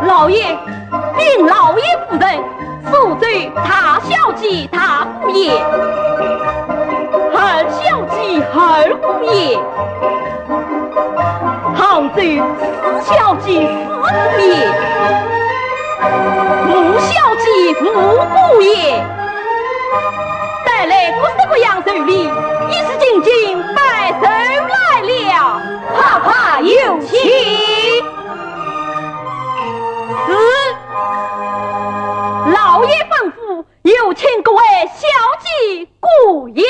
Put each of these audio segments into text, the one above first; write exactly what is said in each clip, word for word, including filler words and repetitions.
老爷，禀老爷夫人，苏州大小姐大姑爷，二小姐二姑爷，杭州四小姐四姑爷，五小姐五姑爷，带来各式各样寿礼，一时进京拜寿来了。 快快有请。是，老爷吩咐，有请各位小姐姑爷。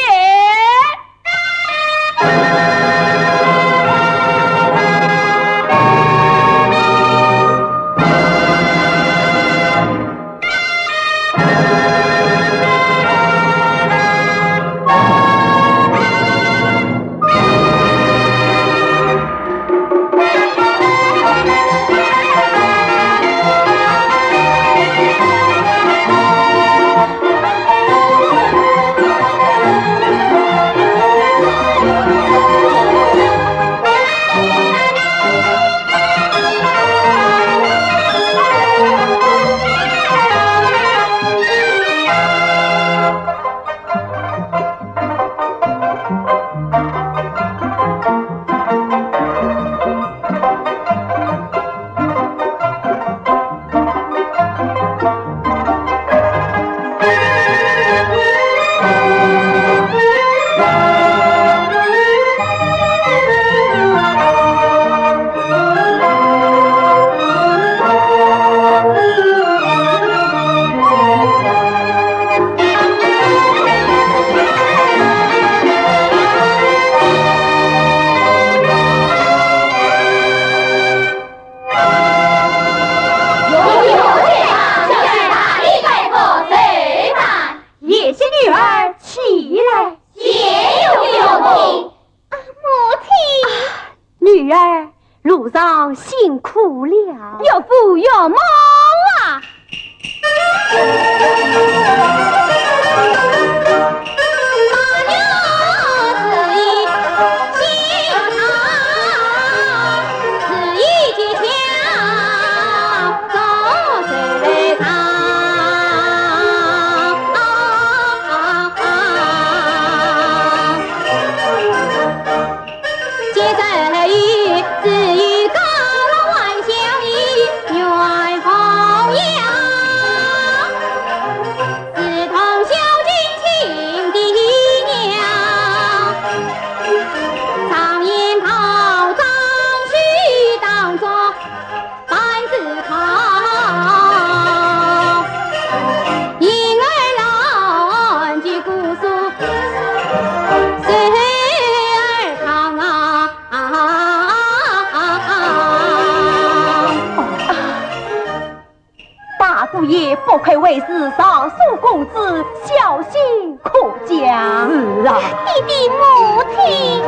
贤妻女儿起来。谢谢母亲。啊，母亲。啊，女儿，路上辛苦了。岳父岳母啊。不愧为是尚书公子，孝心可嘉。是啊。爹爹母亲。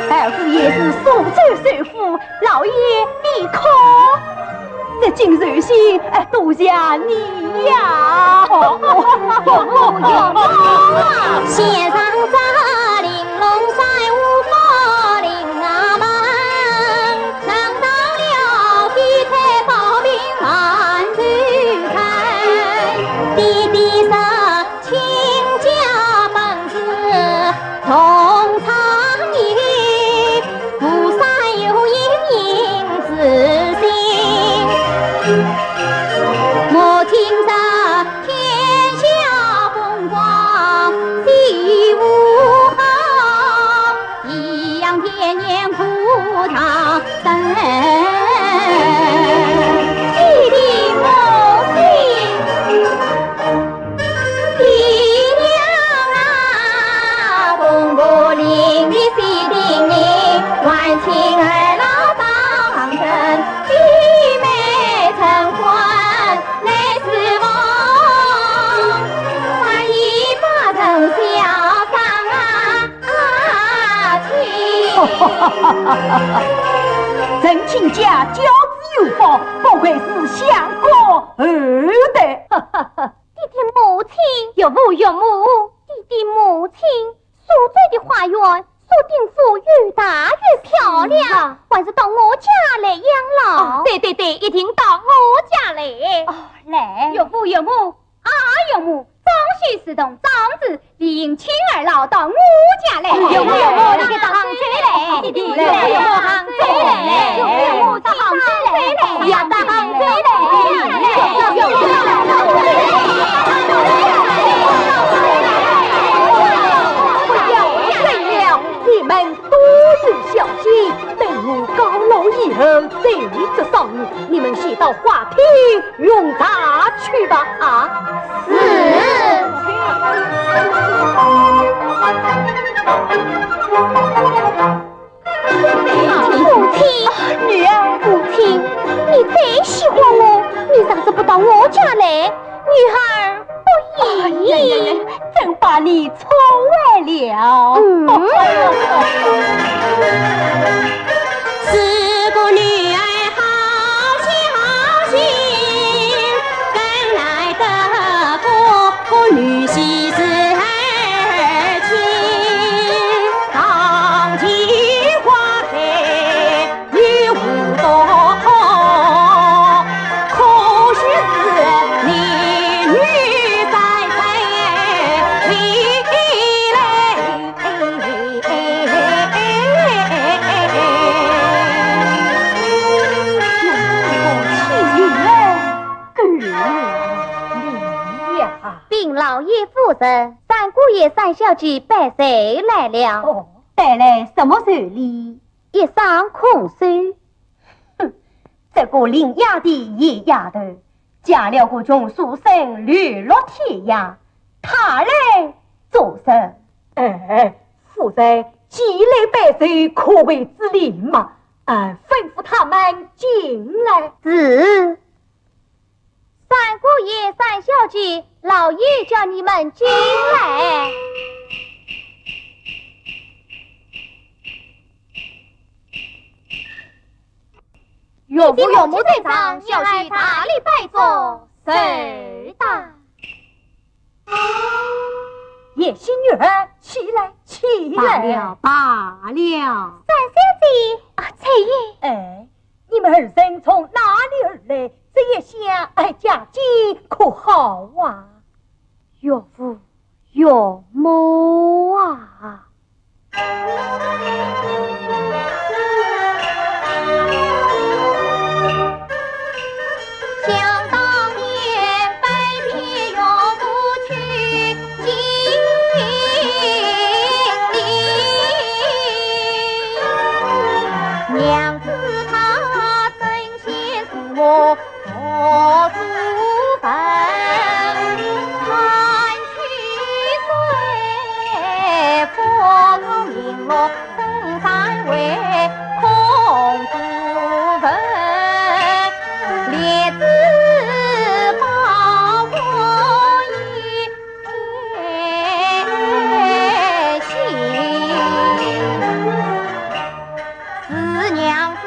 二姑爷是苏州首富，老爷你可？这金寿星，哎，多谢你呀！陈亲家教子有方，不愧是相国后代。爹爹母亲。岳父岳母。爹爹母亲，苏州的花园，苏定府又大又漂亮，还是到我家来养老。哦，对对对，一定到我家来。哦，来。岳父岳母，啊，岳母，张许是同长子， 请二老到我家来。岳父岳母，你到杭州来。岳父岳母，杭州来。岳父岳母，到杭州来。要到杭州来。不要问了，你们多有孝心，等我高老以后再作赏你。你们先到花厅用茶去吧。啊，是。 母亲，女儿。母亲，你最喜欢我，你若是不到我家来，女儿不依。哎呀呀呀，真把你错怪了。嗯。 禀老爷夫人，三姑爷、三小姐拜寿来了。哦，带来什么寿礼？一双空手。哼，这个林丫头、野丫头， 嫁了个穷书生流落天涯，她来做甚？哎，夫人，既来拜寿，可谓之礼嘛。啊，吩咐他们进来。是。三姑爷、三小姐，老爷叫你们进来。 岳父岳母在上，小婿大礼拜坐，寿到。贤婿女儿，起来，起来。罢了，罢了。三小姐。啊，翠云。哎，你们二人从哪里而来？这一下，哎，家境可好啊？岳父岳母啊！想当年，拜别岳父去见礼，娘子她针线树木 何处寻？看秋水，花开零落深山微，空自问，莲子花落一片心。是娘子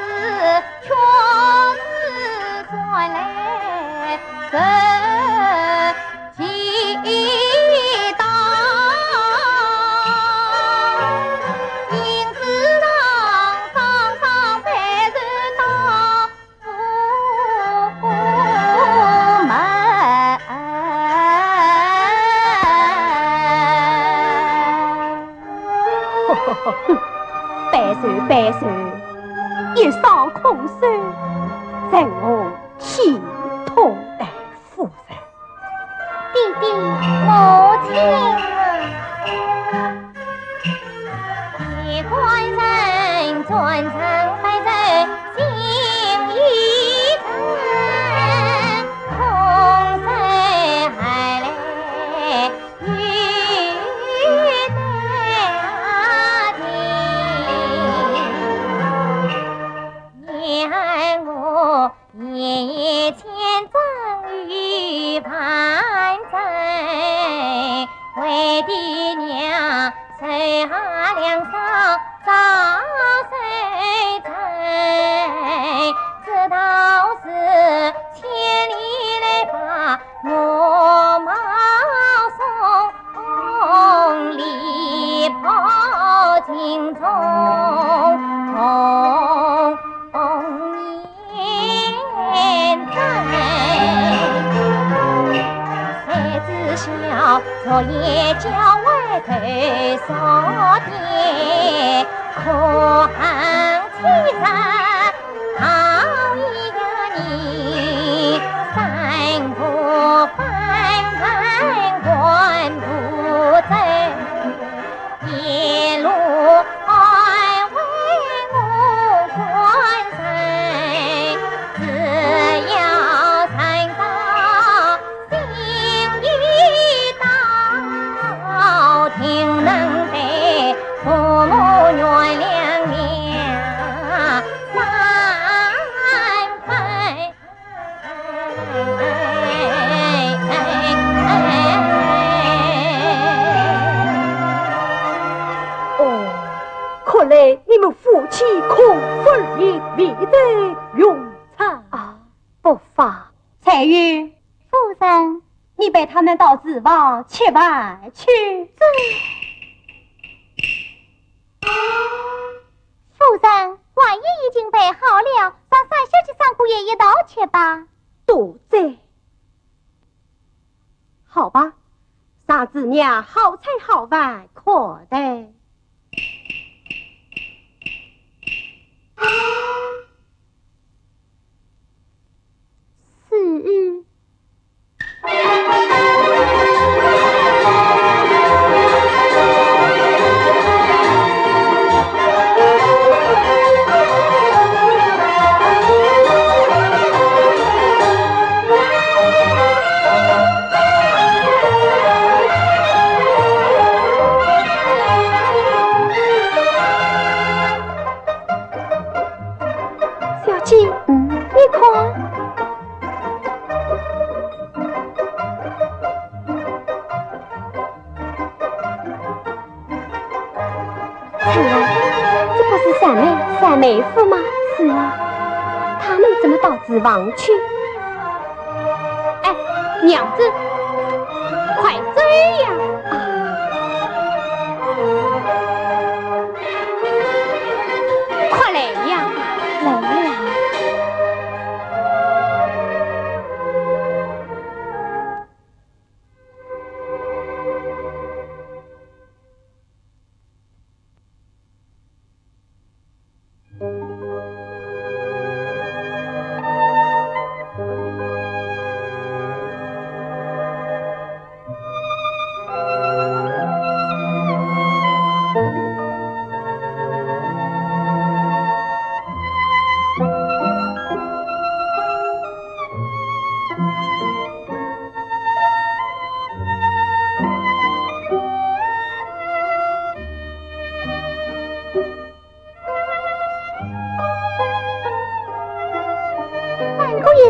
却是转来人祈祷，因此郎双双被人打出门。白首白首，一双空手，成何体统？哎，夫人。爹爹，母亲啊。一个人转身，白首心一沉，空手而来 哦，看来你们夫妻空腹而行，未曾用餐。啊，不妨。彩云。夫人。你陪他们到厨房吃饭去。这 夫人，晚宴已经备好了，让三小姐、三姑爷一道吃吧。多谢。好吧，让子娘好菜好饭款待。是。 小姐，嗯。你看。春兰，这不是三妹、三妹夫吗？是啊。他们怎么到厨房去？ 哎，娘子，快走呀！啊，快来呀！来了。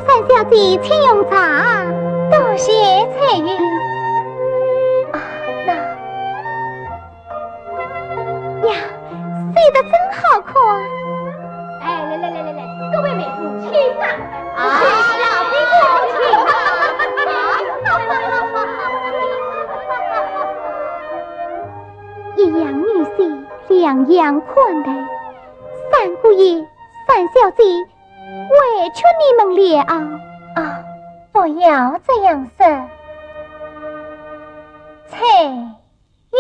三小姐，请用茶。多谢翠云。啊，那……呀，绣得真好看。哎，来来来来来，各位美妇，请啊！啊，老兵请啊！一样女婿，两样款待。三姑爷，三小姐， 委屈你们了。啊，不要这样说。翠云。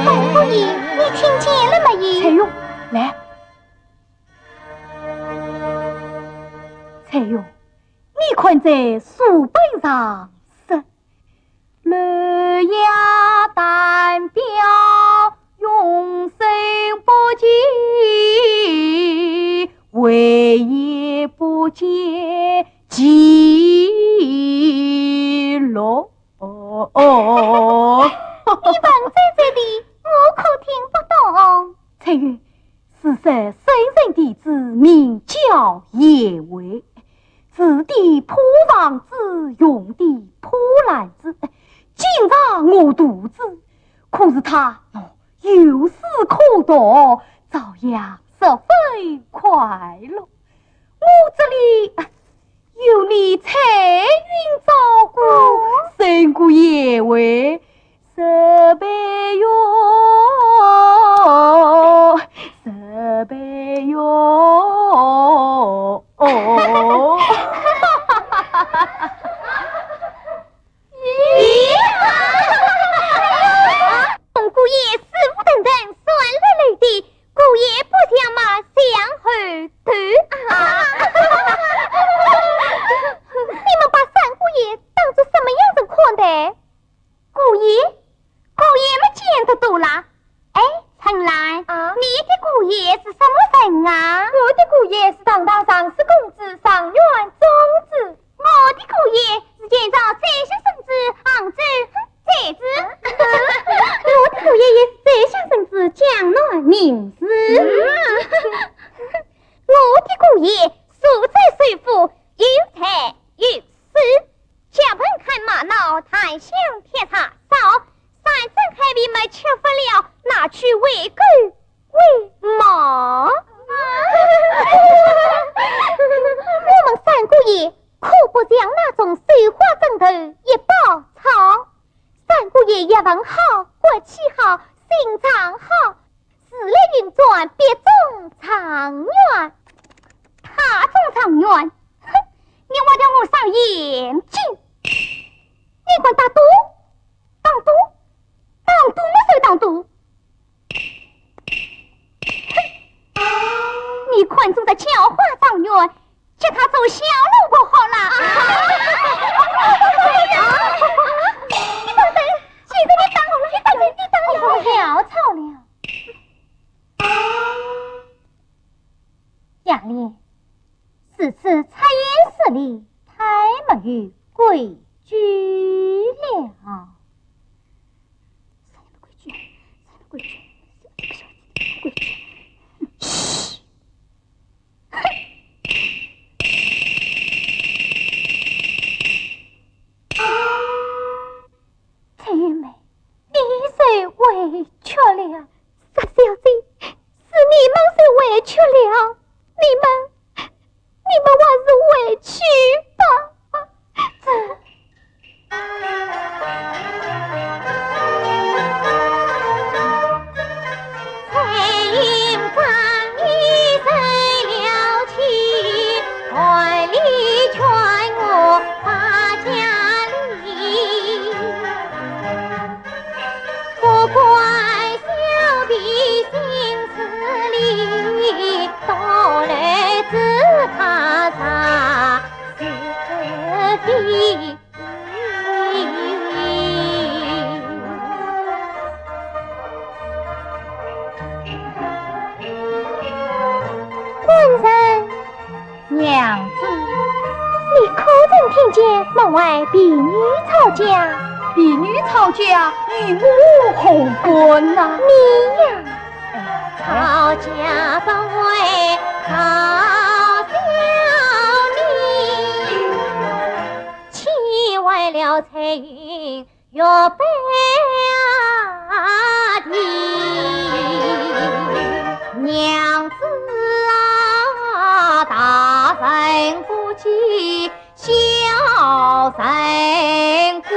三姑爷，你听见了没有？翠云，来。翠云，你看这书本上说， 你文绉绉的，我可听不懂。翠云，是说圣人弟子名叫颜回，住的破房子，用的破篮子，经常饿肚子，可是他有书可读，照样十分快乐。我这里，啊， 有你翠云照顾，胜过颜回十倍哟，十倍哟。咦？红姑爷、师傅等等酸溜溜的，姑爷不像嘛，像猴头啊！你们把三姑爷当作什么样子看待？姑爷，姑爷们见得多啦。哎，春兰，啊？你的姑爷是什么人啊？我的姑爷是堂堂上市公子，状元中子。 我的姑爷是前朝宰相圣旨杭州宰子。我的姑爷也是宰相圣旨江南名士。我的姑爷素质首富，有才有势，脚盆看热闹，台上贴茶烧，三餐开胃么吃不了，拿去喂狗 喂马。我们三姑爷可不像那种绣花针头一把草。三姑爷学问好，骨气好，心肠好，治理运转必中状元。他中状元？哼，你我叫我不伤眼睛。你敢打赌？打赌？打赌么就打赌。哼，你看中这叫花状元，给她做小老婆好了。你等等，现在你打我了，你等等，你等等。不要吵了。 雅丽，如此察言失礼，太没有规矩了。啥样的规矩？啥样的规矩？啥样的规矩？嘘！哼！ 陈玉梅，你受委屈了。石小姐，是你们受委屈了，你们，你们还是回去吧。这，官人。 娘子，你可曾听见门外婢女吵架？婢女吵架，与我何干呐？你呀，吵架不会吵小你，气坏了翠云 玉杯啊的。娘子啊，大人不计小人过，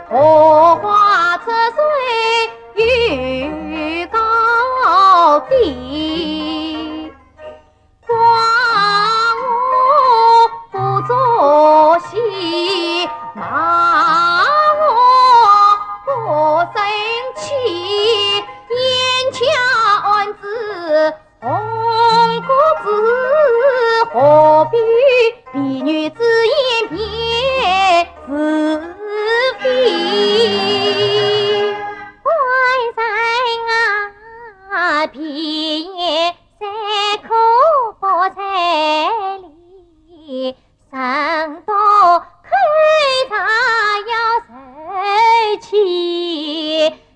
荷花出水又高低。 怪我不作戏，骂我不生气，冤家案子红过纸，何必婢女之言辨是非？官人啊，闭眼 三刻不在里，人多口杂要受气。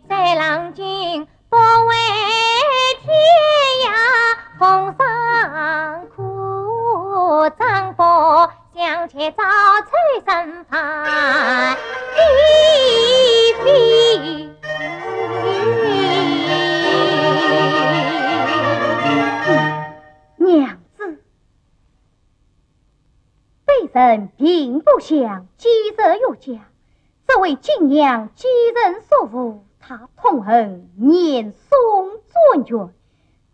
谁郎君不为天涯风霜苦，丈夫相见早出身旁的妃。 娘子，卑人并不想继承岳家，只为敬仰继承叔父，他痛恨严嵩专权，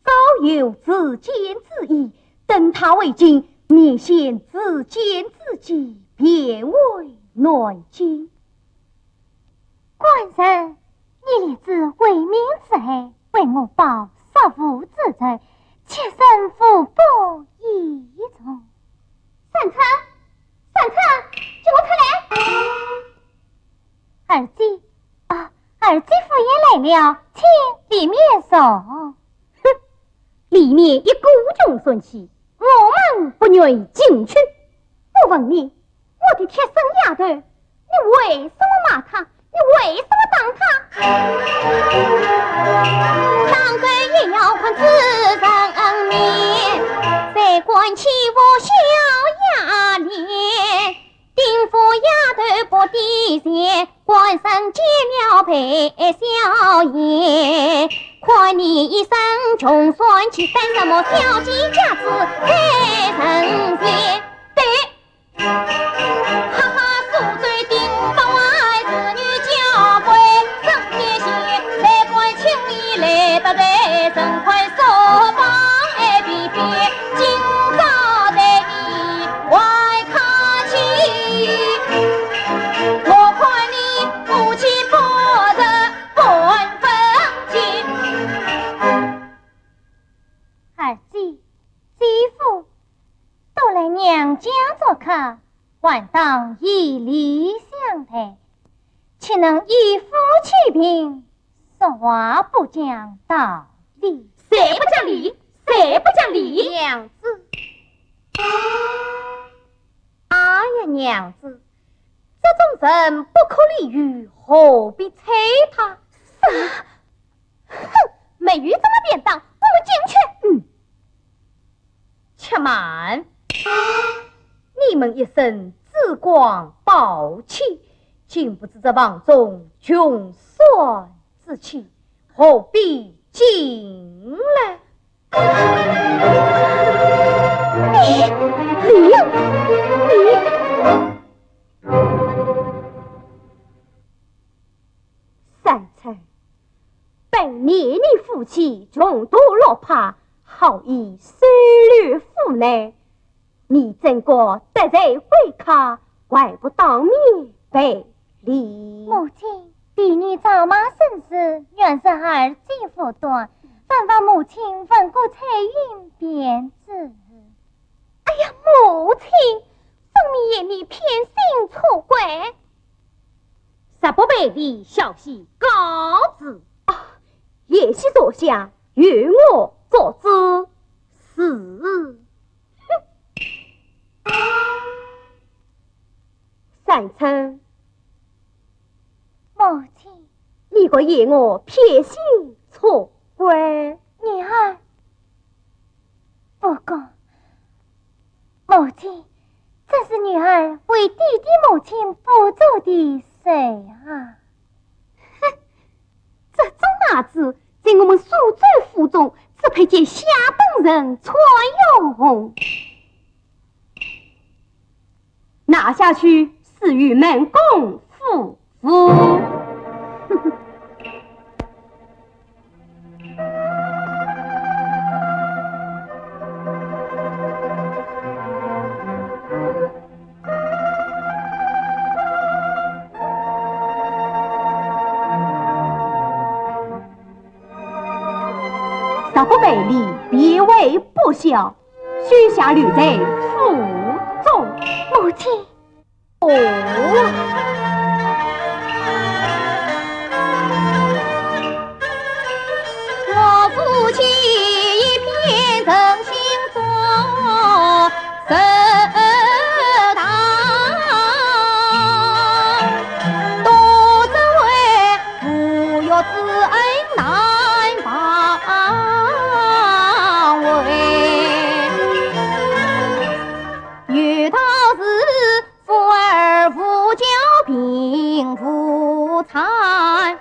早有自尽之意，等他回京，面现自尽之机，便回南京。 官人，你立志为民除害，为我报叔父之仇，妾身无不依从。三春，三春，给我出来！二姐，啊，二姐夫人来了，请里面坐。哼，里面一股穷酸气，我们不愿意进去。我问你， 我的贴身丫头，你为什么骂她？你为什么打她？当官也要看仔人面，谁敢欺负小丫脸？丁府丫头不抵钱，官人见了赔笑颜。看你一身穷酸气，扮什么小姐架子配神仙？对， 哈哈，苏州丁府啊，侍女娇贵，身边行，谁敢轻易来得罪，真快说话爱比比，今朝的一姐、姐夫都来娘家做客，还当以礼相待，岂能以富欺贫，说话不讲道理？谁不讲理？谁不讲理？娘子。哎呀，娘子，这种人不可理喻，何必睬他？啥？哼，没有这个便当，我们进去。嗯。 且慢，你们一身珠光宝气，竟不知这房中穷酸之气，何必进来？你，你，你！三春，本念你夫妻穷途落魄，好意收留府内，你怎敢得罪贵客，还不当面赔礼？母亲，婢女赵妈生事，原是儿子不端，万望母亲问过翠云便知。哎呀，母亲，分明嫌你偏心错怪。 若不赔礼，小婿告辞。啊，贤婿坐下，由我做主。是。哼。三春。母亲。你可嫌我偏心错怪？女儿，不过，母亲， 这是女儿为爹爹母亲补做的寿啊。哼，这种孩子在我们苏州府中，只配见下等人穿用。拿下去，赐与门公夫妇。 若不赔礼，必为不孝，休想留在府中。母亲。 哦。我夫妻一片诚心做，实当多只为父岳之恩难忘怀。有道是 富而无骄，贫无谄，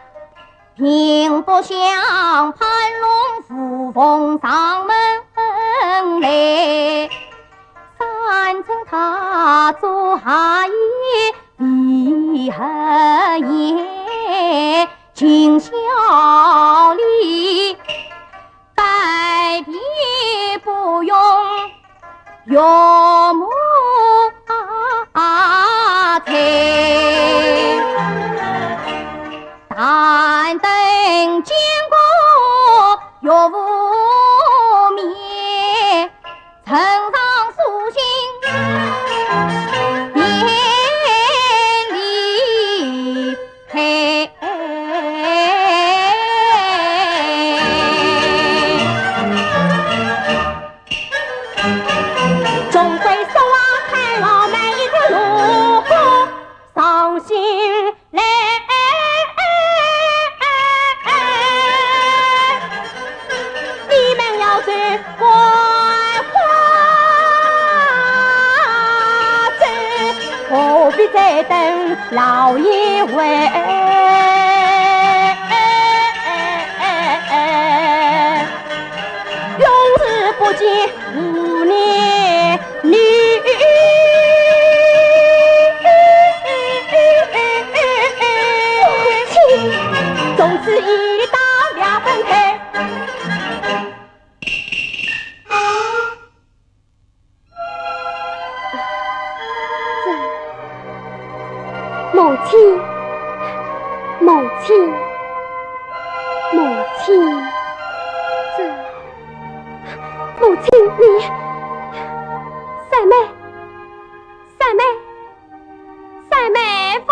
贫不相攀拢，无奉上门来。三春他做下也，为何也？尽孝礼，拜别不用 岳母啊，在，但等见过岳父面，呈上书信便离 嘿，总归说啊，看我们一个路上心来。你们要走快快走，何必再等老爷回？永志不见五年女。母亲，从此一刀两分开。 这，母亲，母亲，母亲，这，母亲，你……三妹，三妹，三妹夫。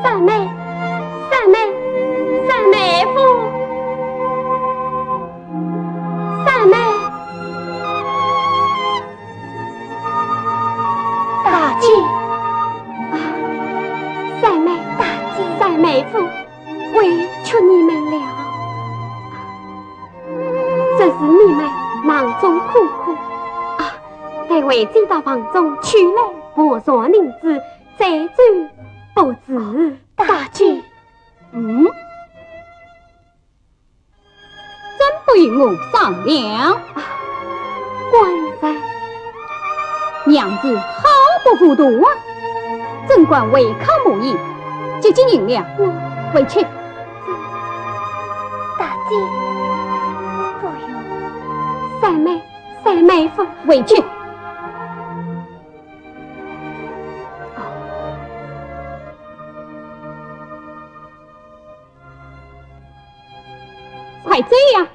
三妹，三妹，三妹夫，三妹。大姐。啊，三妹，大姐，三妹夫，委屈你们了。 这是你们囊中苦苦啊，待为姐到房中取来薄钱银子，再走不迟。大姐。嗯？怎不与我商量？啊，官人。娘子好不糊涂啊！怎敢违抗母意，急急领了。嗯。回去。 大姐，不用。三妹，三妹夫，回去。快走呀！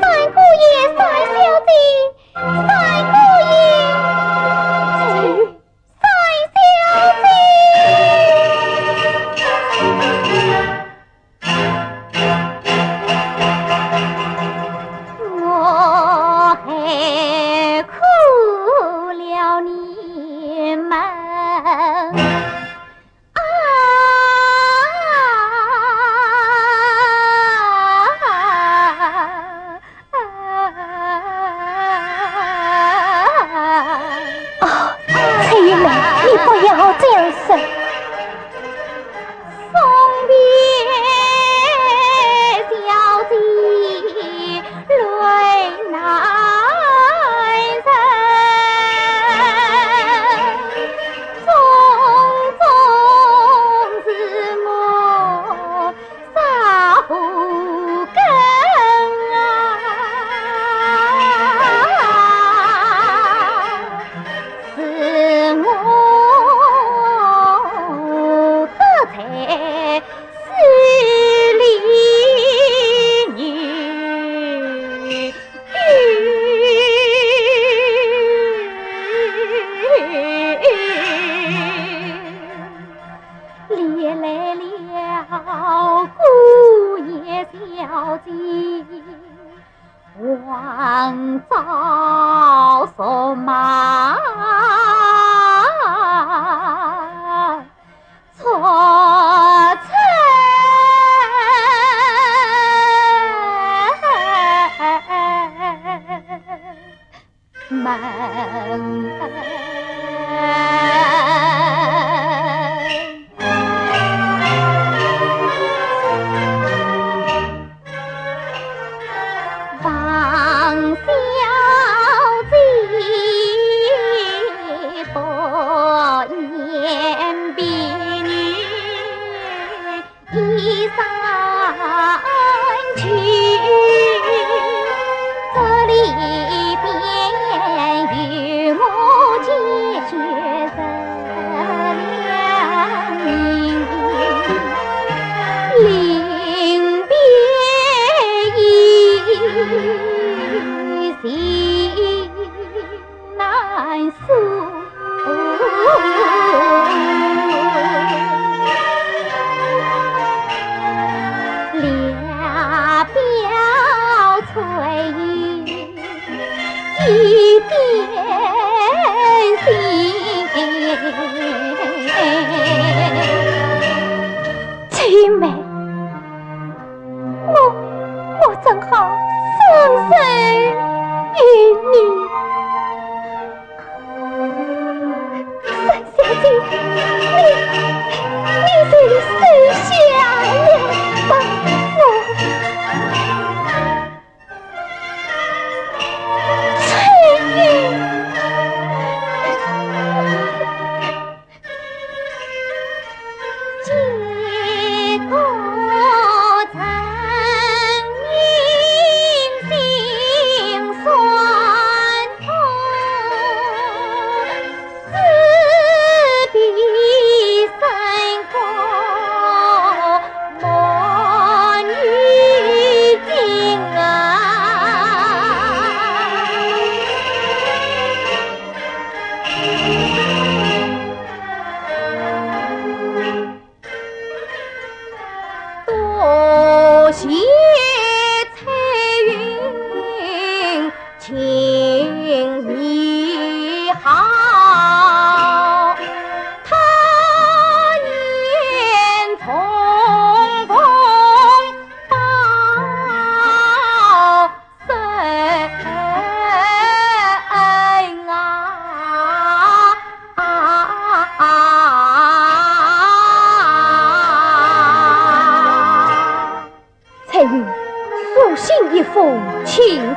三姑爷，三小姐，三姑爷，三小姐。我还苦了你们。 啊，哦，翠云，你不要这样说。送别小姐泪难忍。 匆匆是我少不更啊，是我不才 势利女，连累了姑爷小姐，枉遭辱骂。 出城门。 王小姐不言别语，衣衫旧，这里边有我解决人。 临别意，情难诉。聊表春。 一点心。青梅，我，我怎好双手与你？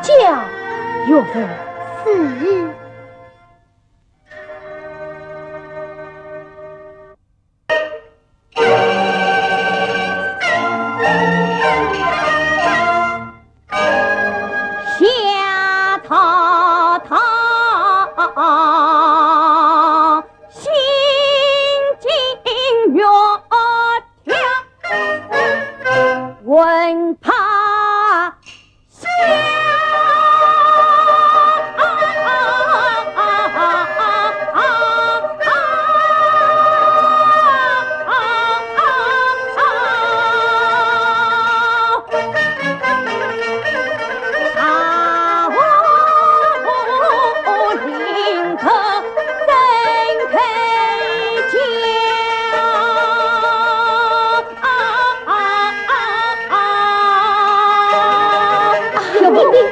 叫。岳父。是。夏太太心惊肉跳，魂怕 啊，啊，啊，啊，啊。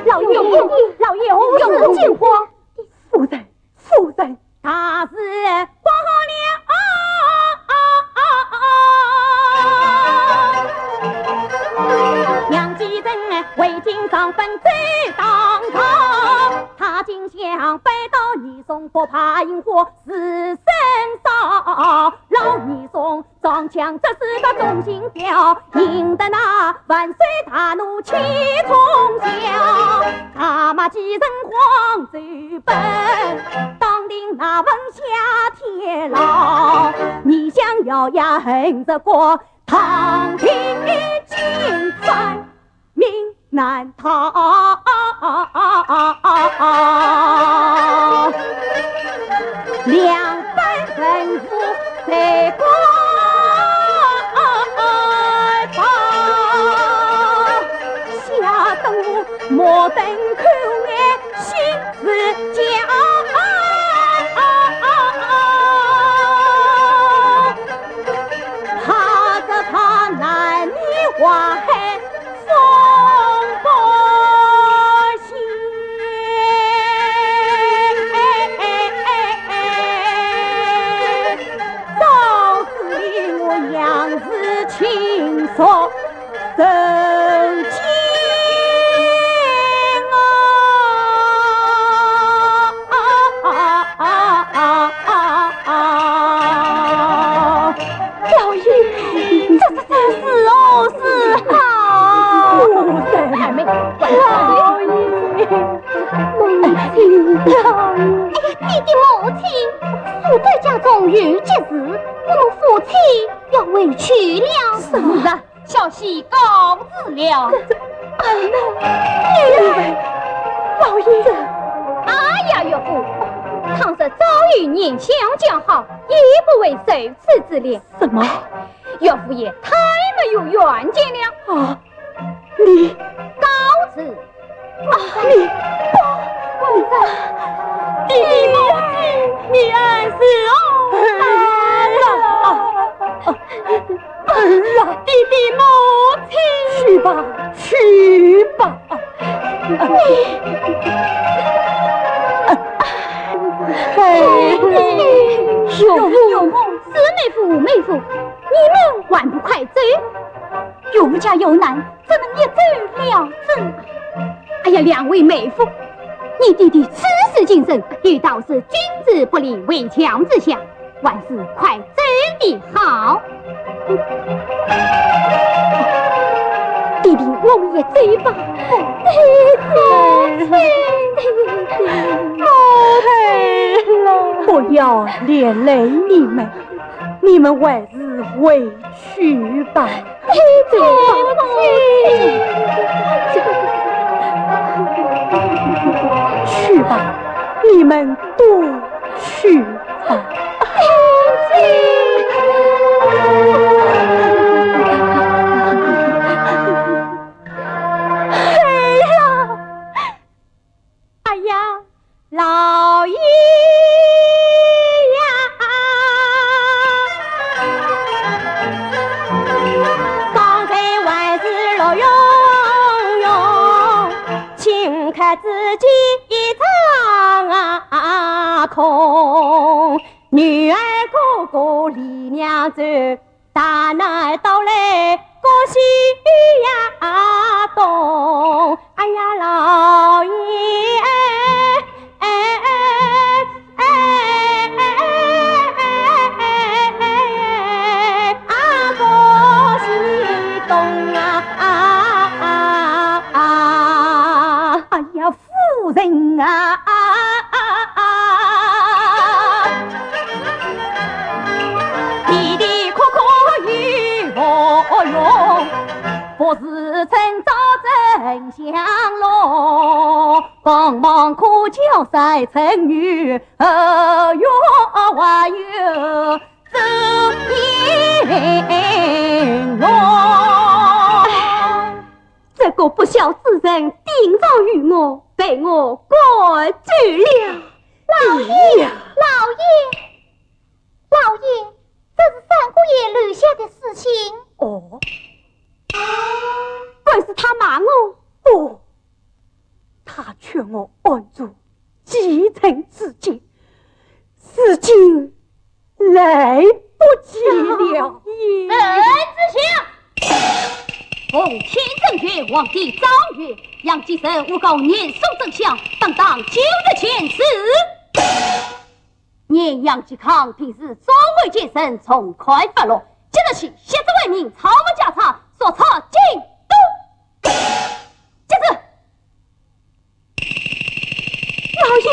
老爷，老爷，老爷，有何惊慌？夫人，夫人。大事不好了！啊，啊，啊，啊。娘子人为情伤悲走当朝，她今想拜倒严嵩，不怕引祸自身遭。老严嵩 装腔作势个忠心表，引得那万岁大怒气冲霄。大骂几声皇奏本，当庭那文下天牢。你想咬牙恨这个唐廷金山， 命难逃。两班文武在关照，吓得我目瞪口呆心 是家，怕只怕南面淮海风不息。早知你我杨氏亲属 受尽啊！老爷，这是这是何事啊？夫人，老爷，母亲，老爷。哎呀，爹爹母亲，苏州家中有急事，我们夫妻要回去了。是啊， 小婿告辞了。这，这，哎呀，老爷。哎呀，岳父，倘若早有念想讲好，也不会受此之连。什么？岳父也太没有远见了。啊，你……告辞。 啊，你……不……爹爹母亲，你安是何方？儿啊，儿啊，爹爹母亲。去吧，去吧。哎，岳父，岳母，四妹夫、五妹夫，你们还不快走？岳父家有难， 怎能一走了之？哎呀，两位妹夫，你爹爹此事谨慎，有道是君子不立围墙之下，还是快走的好。爹爹，我们也走吧。爹爹，母亲，母亲。不要连累你们，你们还是回 去吧。爹爹，母亲。去吧，你们都去吧。母亲。哎呀！ 哎呀，老爷呀，刚才还是乐融融，顷刻之间一场空。女儿哥哥离娘走，大难到来，恭喜呀东。哎呀，老爷，哎，哎，哎，啊，不许动啊，啊，啊，啊。哎呀，夫人啊，啊，啊，啊。的的哭哭有何用？ 不是真招真相咯，帮忙可叫三成女，二月还有这一咯。这个不孝之人顶撞于我，被我赶走了。老爷，老爷，老爷，这是三姑爷留下的书信。哦，该是他骂我。哦，他劝我按住继承之节，如今来不及了。圣旨下，奉天正月，皇帝诏曰：杨继盛诬告严嵩真相，当当九日监处。 严杨继康平时忠厚奸臣，从宽发落，即日起，削职为民，抄没家产，速抄京都。接旨。老爷。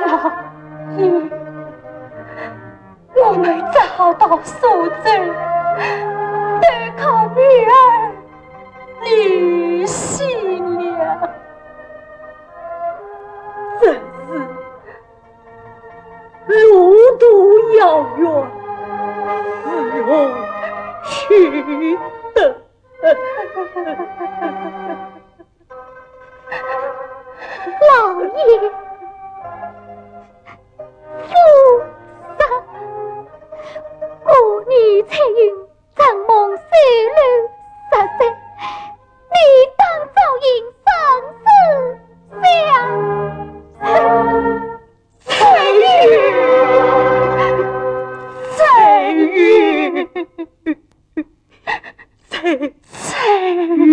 老爷，我们只好到苏州投靠女儿女婿了。真是 路途遥远，如何去得？老爷，夫人，我女翠云承蒙收留，实在你当照应，生死相许。 翠云，翠云，翠，翠云。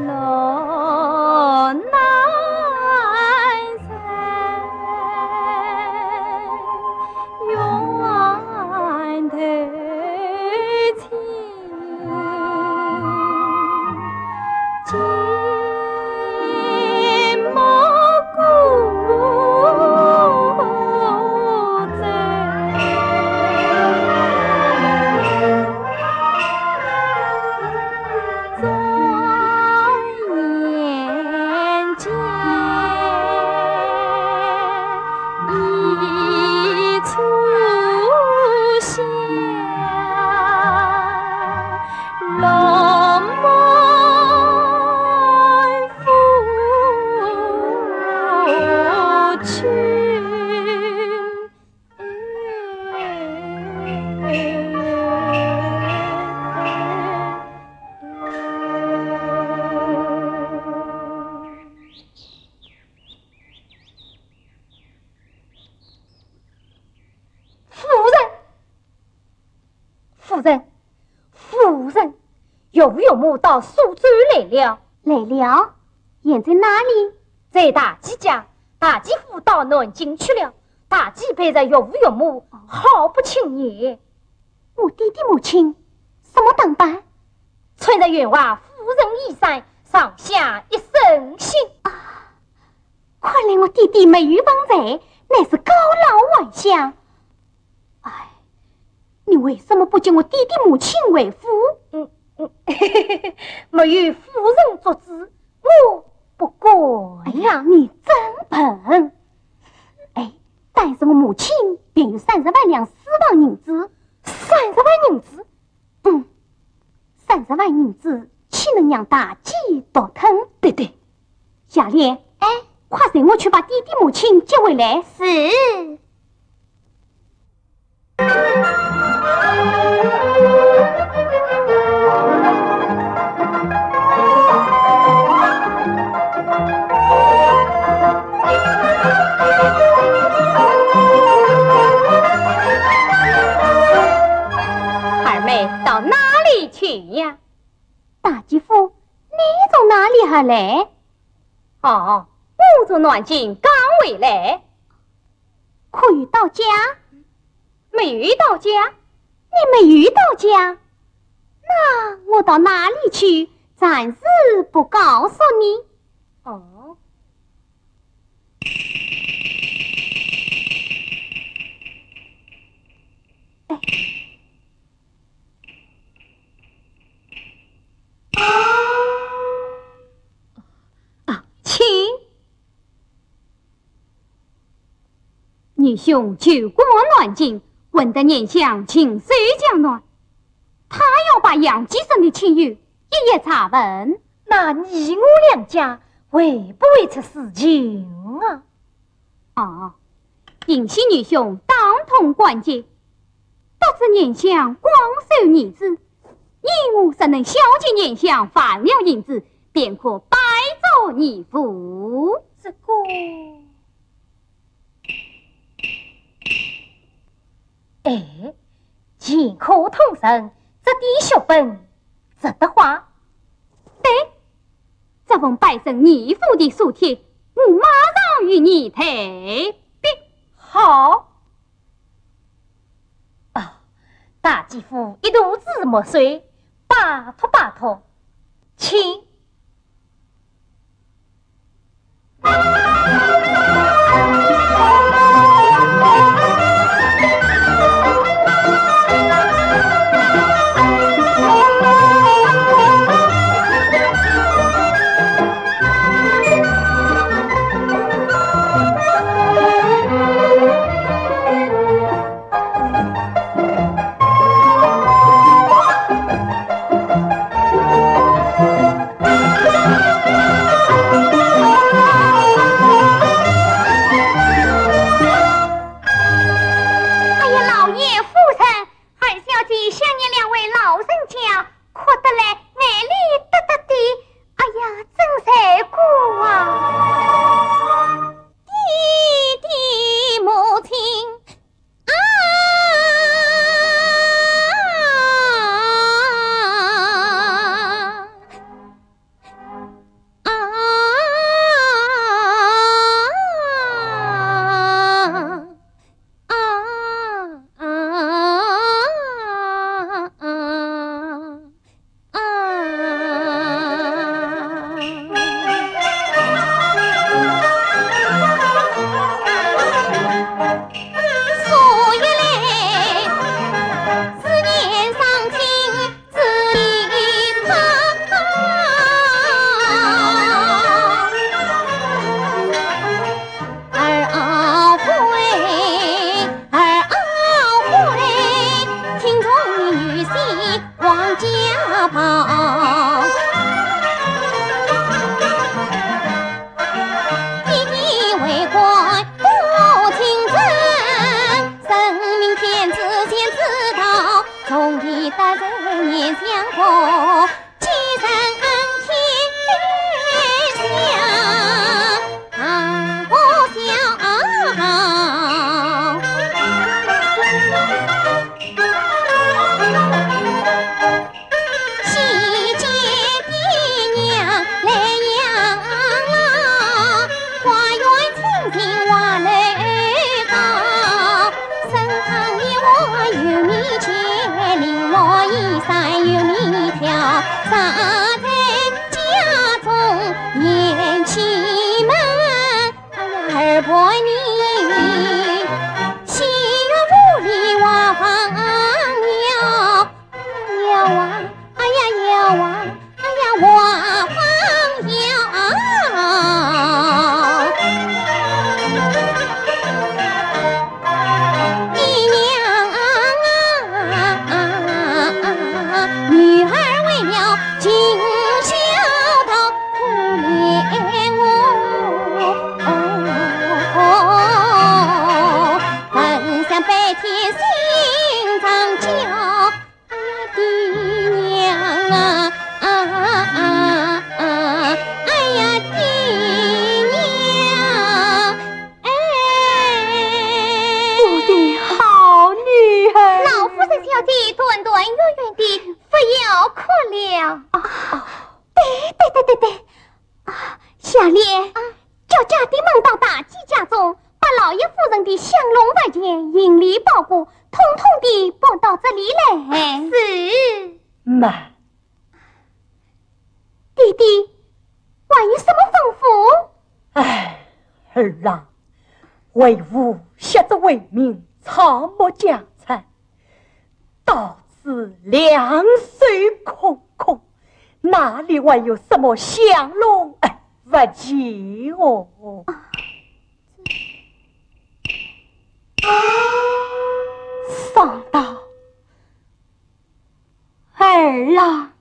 老男人 夫人，夫人，夫人，岳父岳母到苏州来了。来了？现在哪里？在大姐家，大姐夫到南京去了。大姐陪着岳父岳母，好不亲热。我爹爹母亲什么打扮？穿着员外夫人衣衫，上下一身新。啊，看来我爹爹没有忘恩，乃是告老还乡。哎，你为什么不见我爹爹母亲回府？嗯，嗯，没有夫人做主，我不敢。哎呀，你真笨！哎，但是我母亲便有三十万两私万银子，三十万银子。嗯，三十万银子岂能让大姐独吞？对对。夏莲，哎，快随我去把爹爹母亲接回来。是。 二妹到哪里去呀？大姐夫，你从哪里而来？哦，我从南京刚回来。可有到家？没有到家。你没有到家？那我到哪里去？暂时不告诉你。哦。 啊，请。你兄求过南京，闻得年相情绪将暖，他要把杨继盛的亲友一一查问。那你我两家会不会出事情啊？ 啊，幸喜你兄当通关节，得知年相广收义子，你我若能孝敬年相，还了银子，便可拜作义父。这个，哎，前科通神，这点血本，值得花。对， 这封拜成义父的书帖，我马上与你退笔。好。啊，大姐夫一肚子墨水，拜托拜托，请。 哎呀，老爷、夫人，二小姐想念两位老人家，哭得来眼泪答答滴。哎呀，真难过啊！爹爹母亲， 啊！啊！啊！啊！啊！ 啊！不了。啊，对对对对对，啊，夏莲，啊，叫家丁们到大姐家中，把老爷夫人的香笼物件、行李包裹，统统地搬到这里来。是。慢。 爹爹，还有什么吩咐？唉，儿啊，为父昔日为民，草木家产，到此两手空空，哪里还有什么香笼？唉，不济哦。上当！ 儿啊，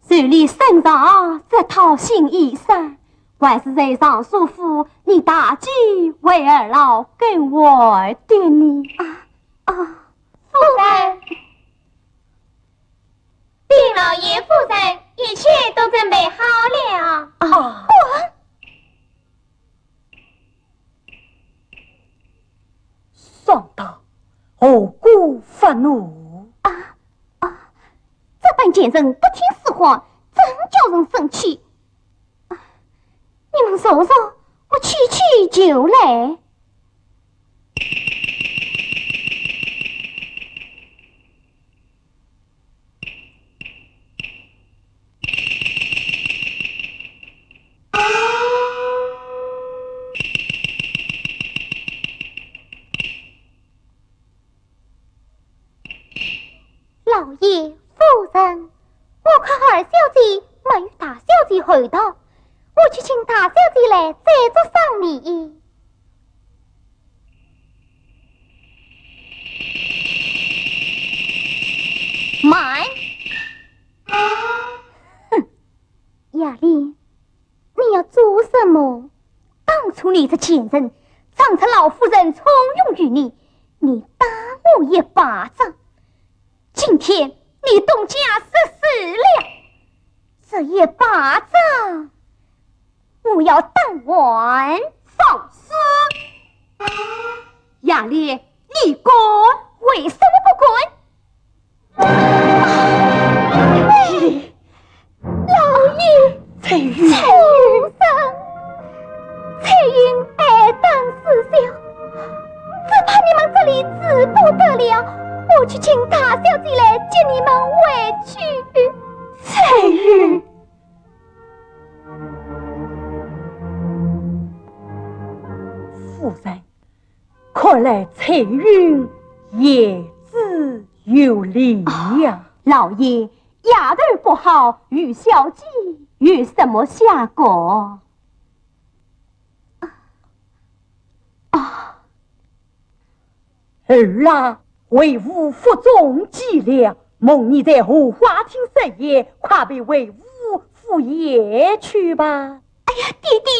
就你身上这套新衣裳，还是在尚书府你大姐为儿老更换的呢。啊，啊，夫人。禀老爷夫人，一切都准备好了。啊。滚！ 上当，何故发怒？啊，啊，这班贱人不听使唤，真叫人生气。啊，你们坐坐，我去去就来。 老爷、夫人，我看二小姐没与大小姐候道，我去请大小姐来再做商议。慢！哼，夏莲，你要做什么？当初你这贱人，仗着老夫人重用于你，你打我一巴掌。 今天你东家失势了，这一巴掌，我要打还。放肆！夏莲，你敢？为什么不敢？你 老爷，翠云。畜生！翠云爱打四小，只怕你们这里止不得了，我去请大小姐来接你们回去。翠云。夫人， 看来翠云言之有理呀。老爷，丫头不好，与小姐有什么相干？啊，儿啊，为父腹中饥了，蒙你在荷花厅设宴，快陪为父赴宴去吧。哎呀，爹爹，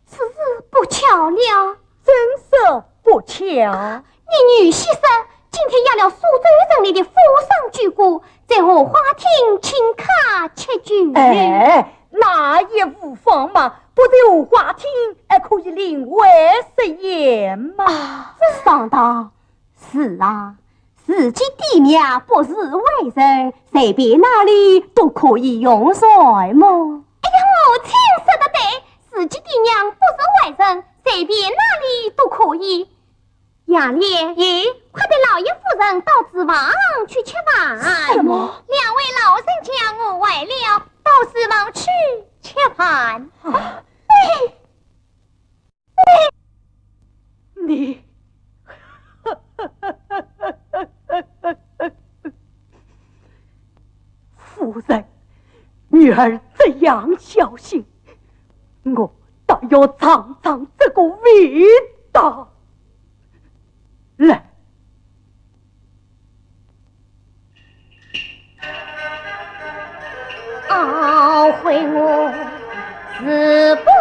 此事不巧了。怎说不巧？你女婿说，今天押了苏州城里的富商巨贾，在荷花厅请客吃酒。哎，那也无妨嘛，不在荷花厅，还可以另外设宴嘛。啊，上当。 是啊，自己爹娘不是外人，随便哪里都可以用膳么。哎呀，母亲说得对，自己爹娘不是外人，随便哪里都可以。杨烈，咦？快带老爷夫人到厨房去吃饭。什么？两位老人家，我晚了，到厨房去吃饭。啊。喂， 你，夫人，女儿这样孝心，我倒要尝尝这个味道。来， 懊悔我自半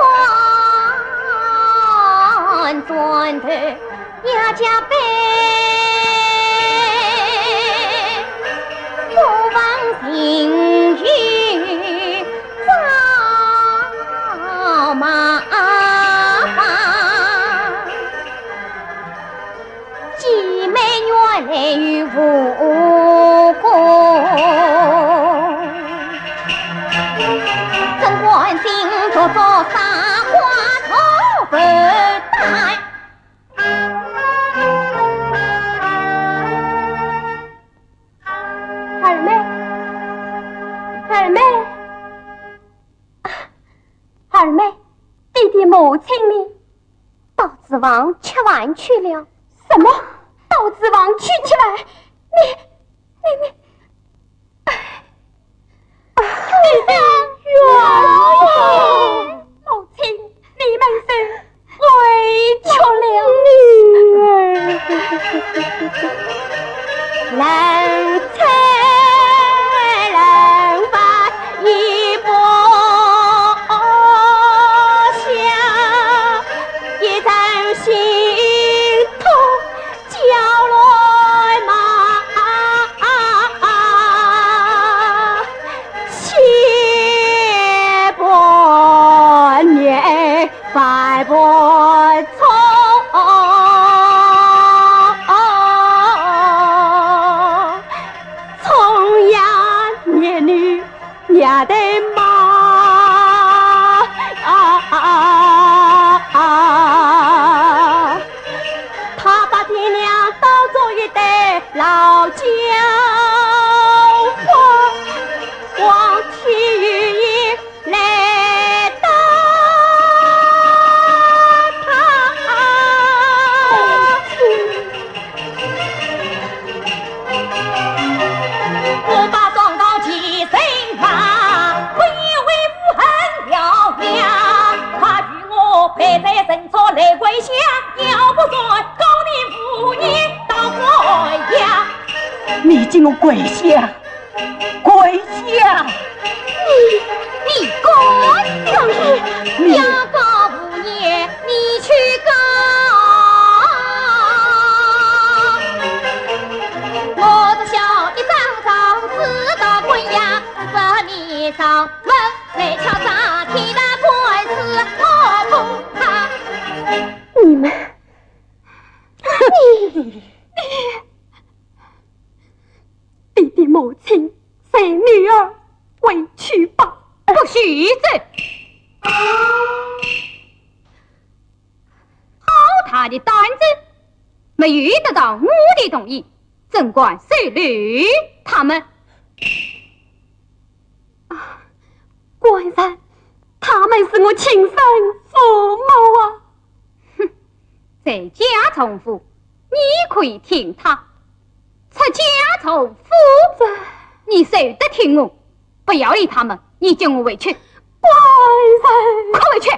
转头，也加倍不忘情义，早马放。 姐妹原来有无功。做做三花头粉蛋。二妹，二妹，二妹，爹爹母亲呢？到厨房吃饭去了。什么？到厨房去吃饭？你，你，你，哎，你的冤枉！母亲，你们是委屈了。女儿。冷菜冷饭一不下，一阵心痛叫来嘛，千般年 万般错，重阳年女娘的妈。她把爹娘当作一对老交关，望天有眼 来打他。我把状告寄人马，为父恨了娘。他与我陪在人中来跪下，要不然告你父孽到官衙。你给我跪下！ 跪下！你，你敢！你，你要告父孽，你去告。我只晓一张状纸到官衙，说你上门来敲诈，替他官司好不好？你们，你，你 爹爹母亲，随女儿回去吧。不许走！好大的胆子，没有得到我的同意，怎敢收留他们？啊，官人，他们是我亲生父母啊！ 哼，在家从父，你可以听他；出家从夫，这，你休得听我。不要理他们，你跟我回去。官人！快回去！